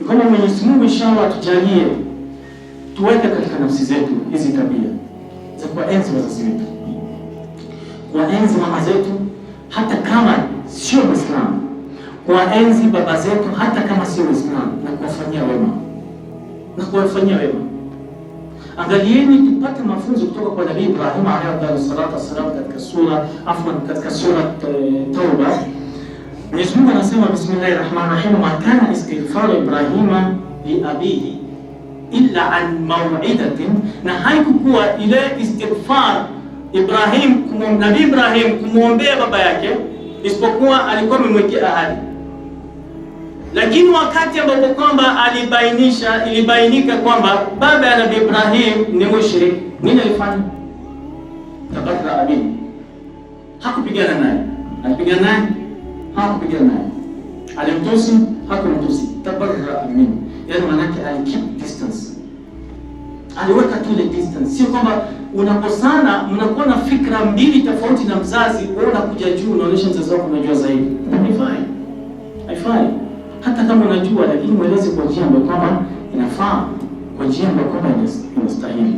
Ni kwamba Mwenyezi Mungu inshallah atujalie tuweke katika nafsi zetu hizi tabia za kuwaenzi wazazi wetu, kuwaenzi mama zetu hata kama sio Muislamu, kuwaenzi baba zetu hata kama sio Muislamu, na kuwafanyia wema, na kuwafanyia wema. Angalieni tupate mafunzo kutoka kwa Nabii Ibrahim alayhi salatu wassalam katika sura, afwan, katika sura Tauba. Mwenyezi Mungu anasema bismillahir rahmanir rahim, ma kana istighfaru Ibrahima li abihi illa an maw'idatin, na haikukuwa ile istighfar Ibrahim Nabii Ibrahim kumwombea baba yake isipokuwa alikuwa amemwekea ahadi. Lakini wakati ambapo kwamba alibainisha, ilibainika kwamba baba ya Nabii Ibrahim ni mushrik, nini alifanya? Tabarra minhu, hakupigana naye. Alipigana naye? Hakupigana naye. Alimtusi? Hakumtusi. Tabarra minhu, yani maanake alikeep distance, aliweka tu ile distance. Sio kwamba unakosana, mnakuwa na fikra mbili tofauti na mzazi, wewe unakuja juu, unaonyesha mzazi wako unajua zaidi. Haifai, haifai. Hata kama unajua, lakini mweleze kwa njia ambayo kwamba inafaa, kwa njia ambayo kwamba inastahili.